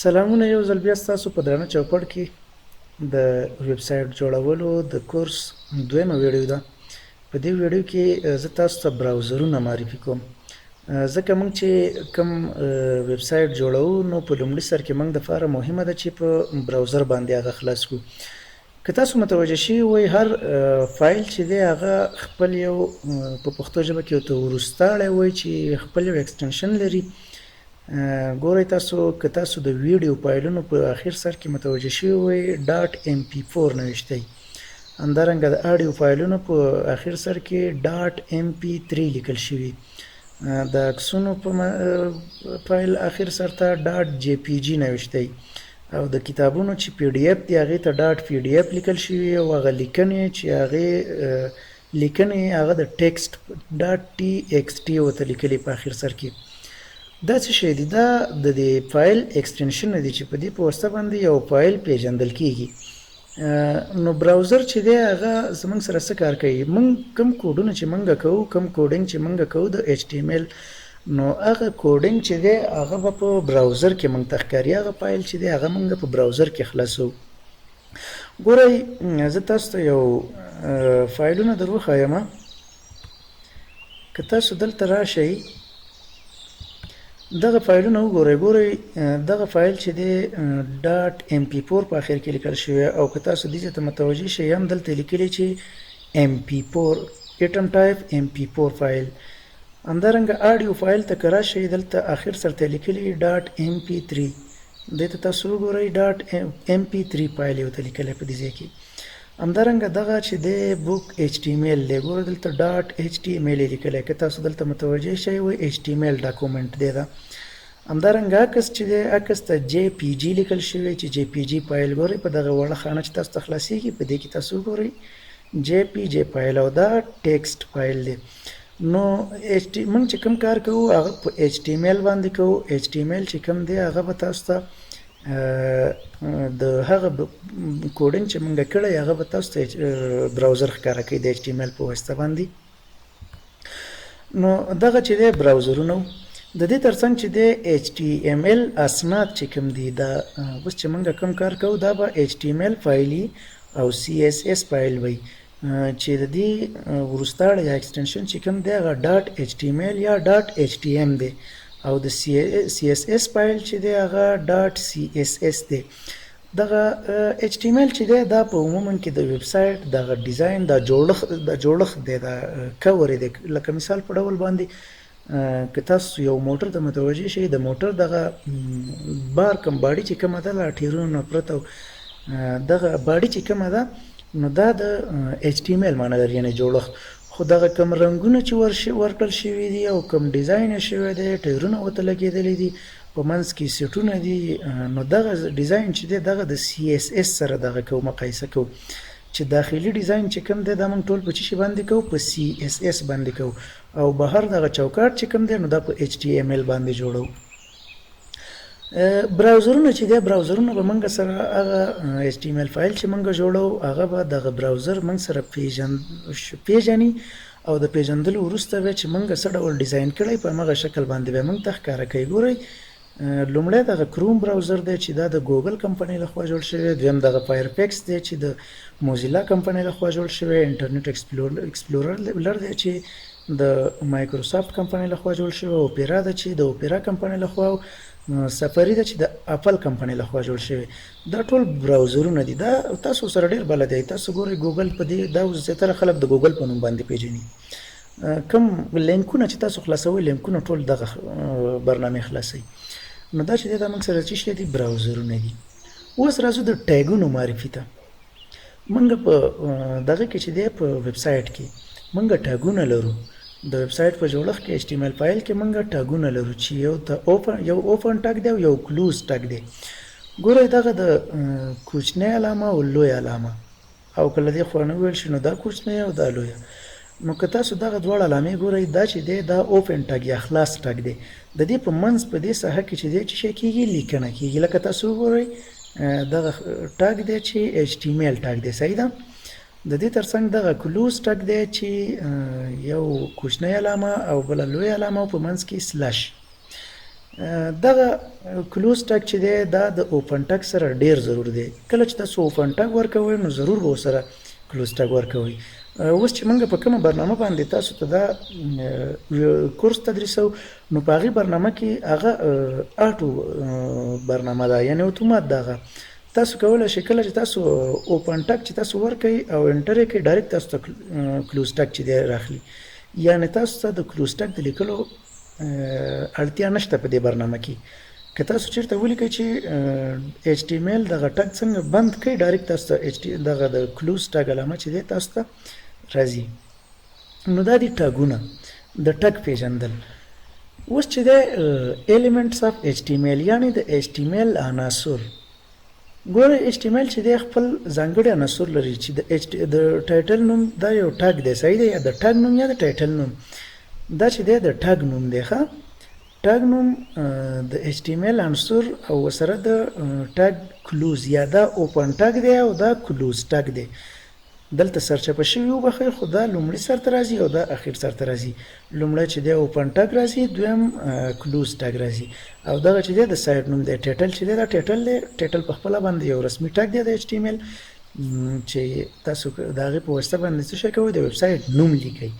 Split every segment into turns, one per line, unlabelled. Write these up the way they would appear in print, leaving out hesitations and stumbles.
سلامونه، یو ځل بیا ستاسو په درانه چوپړ کې د ویب سایټ جوړولو د کورس دویمه ویډیو ده. په دې ویډیو کې زه تاسو ته براوزرونه معرفي کوم، ځکه موږ چې کوم ویب سایټ جوړوو نو په لومړي سر کې موږ دپاره مهمه ده چې په براوزر باندې هغه خلاص کړو. که تاسو متوجه شوي وئ، هر فایل چې دی هغه خپل یو په پښتو ژبه کې ورته وروستاړی وایي چې خپل یو extension لري. ګورئ تاسو، که تاسو د ویډیو فایلونو په اخر سر کې متوجه شوي وئ، .mp4 نوشته. همدارنګه د آډیو فایلونو په اخر سر کې .mp3 لیکل شوي، د عکسونو په فایل اخر سر ته .jpg نوشته، او د کتابونو چې PDF دی هغې ته .pdf لیکل شوي، او هغه لیکنې چې هغې لیکنې هغه د text .txt ورته لیکلي په اخر سر کې. دا څه شی دی؟ دا د دې فایل extension دی چې په دې په واسطه باندې یو فایل پیژندل کیږي. نو browser چې دی هغه زمونږ سره څه کار کوي؟ مونږ کوم کوډونه چې مونږ کوو، کوم coding چې مونږ کوو د HTML، نو هغه coding چې دی هغه به په browser کې مونږ ته ښکاري. هغه فایل چې دی هغه مونږ په browser کې خلاصوو. ګورئ، زه تاسو ته یو فایلونه در وښایم. که تاسو دلته راشئ، دغه فایلونه وګورئ. ګورئ، دغه فایل چې دی .mp4 په اخر کې لیکل شوی، او که تاسو دې ځای ته متوجه شئ هم دلته لیکلي چې MP4، item type MP4 فایل. همدارنګه audio فایل ته که راشئ، دلته اخر سر ته لیکلي .mp3. دې ته تاسو وګورئ، .mp3 فایل یې ورته لیکلی په دې ځای کې. همدارنګه دغه چې دی book HTML دی، ګوره دلته .html یې لیکلی. که تاسو دلته متوجه شئ، وایي HTML document دی دا. همدارنګه عکس چې دی، عکس ته JPG لیکل شوی چې JPG فایل. ګورئ، په دغه وړه خانه چې تاسو ته خلاصیږي، په دې کې تاسو وګورئ JPG فایل، او دا text فایل دی. نو HT موږ چې کوم کار کوو هغه په HTML باندې کوو. HTML چې کوم دی هغه به تاسو ته د هغه coding چې موږ کړی هغه به تاسو ته browser ښکاره کوي د HTML په واسطه باندې. نو دغه چې دی براوزرونه. د دې ترڅنګ چې دی HTML اسناد چې کوم دي، دا اوس چې موږ کوم کار کوو دا به HTML فایل او CSS فایل وي چې د دې وروستاړی یا extension چې کوم دی هغه .html یا .htm دی، او د CSS فایل چې دی هغه .css دی. دغه HTML چې دی دا په عموما کې د ویب سایټ دغه design، دا جوړښت دی، دا کور دی. لکه مثال په ډول باندې که تاسو یو موټر ته متوجه شئ، د موټر دغه بار کوم body چې کومه ده، له ټیرونو نه پرته دغه body چې کومه ده، نو دا د HTML معنی لري، یعنی جوړښت. خو دغه کوم رنګونه چې ورکړل شوي دي او کوم design یې شوی دی، ټیرونه ورته لګېدلي دي، په منځ کې سیټونه دي، نو دغه design چې دی دغه د CSS سره دغه کوو، مقایسه کوو چې داخلي design چې کوم دی دا موږ ټول په څه شي باندې کوو؟ په CSS باندې کوو، او بهر دغه چوکاټ چې کوم دی نو دا په HTML باندې جوړو. براوزرونه چې دی، براوزرونه به موږ سره هغه HTML فایل چې موږ جوړو هغه به دغه browser موږ سره پیژني، او د پیژندلو وروسته به چې موږ څه ډول design کړی په هماغه شکل باندې به موږ ته ښکاره کوي. ګورئ، لومړی دغه کروم browser دی چې دا د ګوګل کمپنۍ لخوا جوړ شوی، دویم دغه فایرفاکس دی چې د موزیلا کمپنۍ لخوا جوړ شوی، انټرنیټ اکسپلورر دی چې د مایکروسافټ کمپنۍ لخوا جوړ شوی، اوپیرا ده چې د اوپیرا کمپنۍ لخوا، سفاري ده چې د اپل کمپنۍ لخوا جوړ شوی. دا ټول براوزرونه دي، دا تاسو سره ډیر بلد دی. تاسو ګورئ، ګوګل په دې دا زیاتره خلک د ګوګل په نوم باندې پیژني. کوم لینکونه چې تاسو خلاصوئ، لینکونه ټول دغه برنامې خلاصوي. نو دا چې دی دا موږ سره څه شی دي؟ براوزرونه دي. اوس راځو د ټیګونو معرفي ته. موږ په دغه کې چې دی په ویب سایټ کې موږ ټاګونه لرو. د ویب سایټ په جوړښت کې HTML فایل کې موږ ټاګونه لرو چې یو ته open، یو open tag دی او یو close tag دی. ګورئ، دغه د کوچنۍ علامه او لوی علامه، او که له دې خوا نه وویل شي نو دا کوچنۍ او دا لویه. نو که تاسو دغه دواړه علامې ګورئ، دا چې دی دا open tag یا خلاص tag دی. د دې په منځ په دې ساحه کې چې دی څه شی کیږي؟ لیکنه کیږي. لکه تاسو وګورئ، دغه tag دی چې HTML tag دی، صحیح ده. د دې ترڅنګ دغه close tag دی چې یو کوچنۍ علامه او بله لوی علامه او په منځ کې slash. دغه close tag چې دی دا د open tag سره ډیر ضرور دی. کله چې تاسو open tag ورکوئ نو ضرور به ورسره close tag ورکوئ. اوس چې موږ په کومه برنامه باندې تاسو ته دا کورس تدریسو نو په هغې برنامه کې هغه auto برنامه ده، یعنې اتومات دغه تاسو کولی شئ کله چې تاسو open tag چې تاسو ورکئ او enter یې کړئ direct تاسو ته close tag چې دی راخلي، یعنې تاسو ته د close tag د لیکلو اړتیا نشته په دې برنامه کې. که تاسو چیرته ولیکئ چې HTML دغه tag څنګه بند کړئ direct تاسو ته دغه د close tag علامه چې دی تاسو ته راځي. نو دا دي tag ونه، د tag پیژندل. اوس چې دی elements of HTML یعنی د HTML عناصر. ګوره HTML چې دی خپل ځانګړي عناصر لري چې د title نوم دا یو tag دی، صحیح دی، یا د tag نوم یا د title نوم، دا چې دی د tag نوم دی. ښه، tag نوم د HTML عنصر او ورسره د tag close یا دا open tag دی او دا close tag دی. دلته سرچپه شوي وبخښئ، خو دا لومړي سر ته راځي او دا اخیر سر ته راځي. لومړی چې دی open tag راځي، دویم close tag راځي، او دغه چې دی د سایټ نوم دی. title چې دی دا title دی، title په خپله باندې یو رسمي tag دی د HTML چې تاسو د هغې په واسطه باندې څه شی کوئ، د ویب سایټ نوم لیکئ.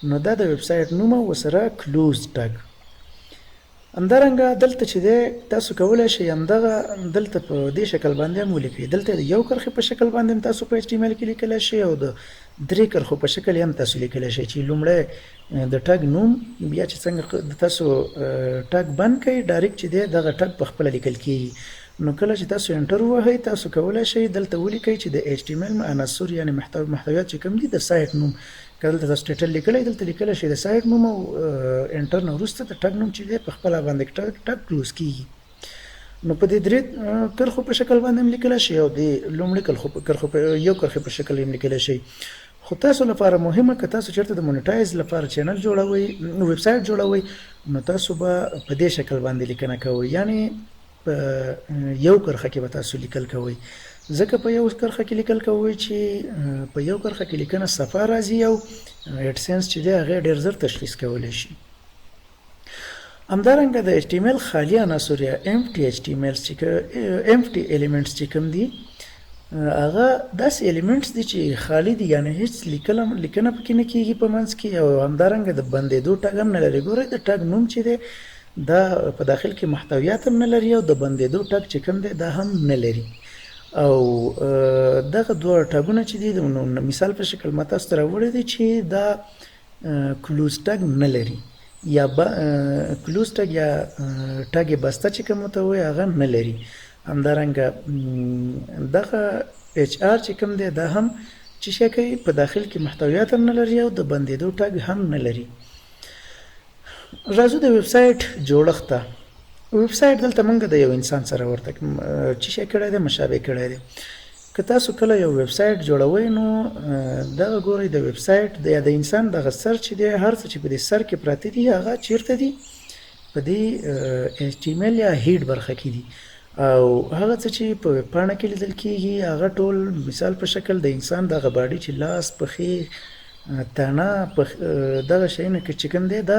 نو دا د ویب سایټ نوم او ورسره close tag. همدارنګه دلته چې دی تاسو کولی شئ همدغه دلته په دې شکل باندې هم ولیکئ. دلته د یو کرښې په شکل باندې هم تاسو په HTML کې لیکلی شئ او د درې کرښو په شکل یې هم تاسو لیکلی شئ چې لومړی د tag نوم، بیا چې څنګه د تاسو tag بند کړئ direct چې دی دغه tag په خپله لیکل کیږي. نو کله چې تاسو enter ووهئ تاسو کولی شئ دلته ولیکئ چې د HTML عناصر یعنې محتویات چې کوم دي د سایټ نوم، که دلته تاسو title لیکلی دلته لیکلی شئ د سایټ نوم او enter نه وروسته د tag نوم چې دی په خپله باندې tag close کیږي. نو په دې درې کرښو په شکل باندې هم لیکلی شئ او د لومړي کرښو په یو کرښې په شکل هم لیکلی شئ. خو تاسو لپاره مهمه که تاسو چېرته د monetize لپاره channel جوړوئ، ویب سایټ جوړوئ، نو تاسو به په دې شکل باندې لیکنه کوئ، یعنې په یو کرښه کې به تاسو لیکل کوئ. ځکه په یو کرښه کې لیکل کوئ چې په یو کرښه کې لیکنه صفا راځي او AdSense چې دی هغه ډېر زر تشخیص کولی شي. همدارنګه د HTML خالي عناصر یا empty HTML چې empty elements چې کوم دي هغه داسې elements دي چې خالي دي، یعنې هیڅ لیکنه پکې نه کیږي په منځ کې، او همدارنګه د بندېدو tag هم نه لري. ګورئ د tag نوم چې دی دا په داخل کې محتویات هم نه لري او د بندېدو tag چې کوم دی دا هم نه لري. او دغه دوه tag ونه چې دي د مثال په شکل ما تاسو ته راوړی دی چې دا close tag نه لري، یا close tag یا tag بسته چې کوم ورته وایي هغه نه لري. همدارنګه دغه HR چې کوم دی دا هم چې شی کوي په داخل کې محتویات هم نه لري او د بندېدو tag هم نه لري. راځو د ویب سایټ جوړښت ته. ویب سایټ دلته موږ د یو انسان سره ورته چې شی کړی دی، مشابه کړی دی. که تاسو کله یو ویب سایټ جوړوئ نو دغه ګورئ د ویب سایټ یا د انسان دغه سر چې دی هر څه چې په دې سر کې پراته دي هغه چیرته دي، په دې HTML یا head برخه کې دي، او هغه څه چې په ویب پاڼه کې لیدل کیږي هغه ټول مثال په شکل د انسان دغه body چې لاس، پښې، تنه، دغه شیونه چې کوم دی دا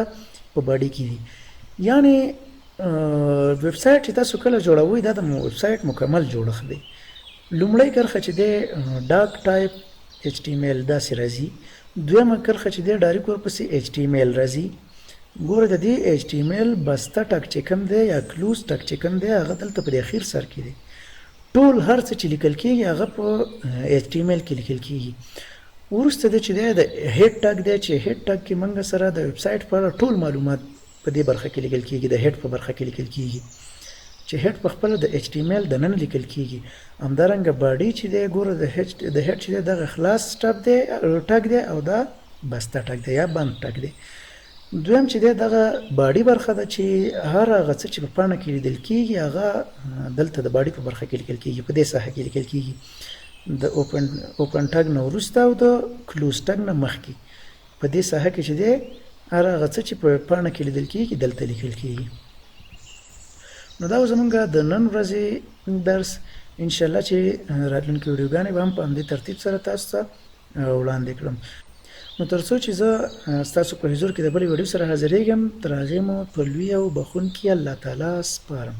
په body کې دي. یعنې ویب سایټ چې تاسو کله جوړوئ دا د ویب سایټ مکمل جوړښت دی. لومړی کرښه چې دی doc type HTML داسې راځي، دویمه کرښه چې دی direct ورپسې HTML راځي. ګوره د دې HTML بسته tag چې کوم دی یا close tag چې کوم دی هغه دلته په دې اخیر سر کې دی. ټول هر څه چې لیکل کیږي هغه په HTML کې لیکل کیږي. وروسته دی چې دی د head tag دی چې head tag کې موږ سره د ویب سایټ په اړه ټول معلومات په دې برخه کې لیکل کیږي، د head په برخه کې لیکل کیږي چې head په خپله د HTML دننه لیکل کیږي. همدارنګه body چې دی ګوره د head چې دی دغه خلاص ټب دی، tag دی، او دا بسته tag دی یا بند tag دی. دویم چې دی دغه body برخه ده چې هر هغه څه چې په پاڼه کې لیدل کیږي هغه دلته د body په برخه کې لیکل کیږي، په دې ساحه کې لیکل کیږي، د open tag نه وروسته او د close tag نه مخکې په دې ساحه کې چې دی هر هغه څه چې په پاڼه کې لیدل کیږي دلته لیکل کیږي. نو دا زمونږ د نن ورځې درس. انشاءالله چې راتلونکې ویډیوګانې به هم په همدې ترتیب سره تاسو ته وړاندې کړم. نو تر څو چې زه ستاسو په حضور کې د بلې ویډیو سره حاضرېږم، تر هغې مو په لوی او بخښونکي الله تعالی سپارم.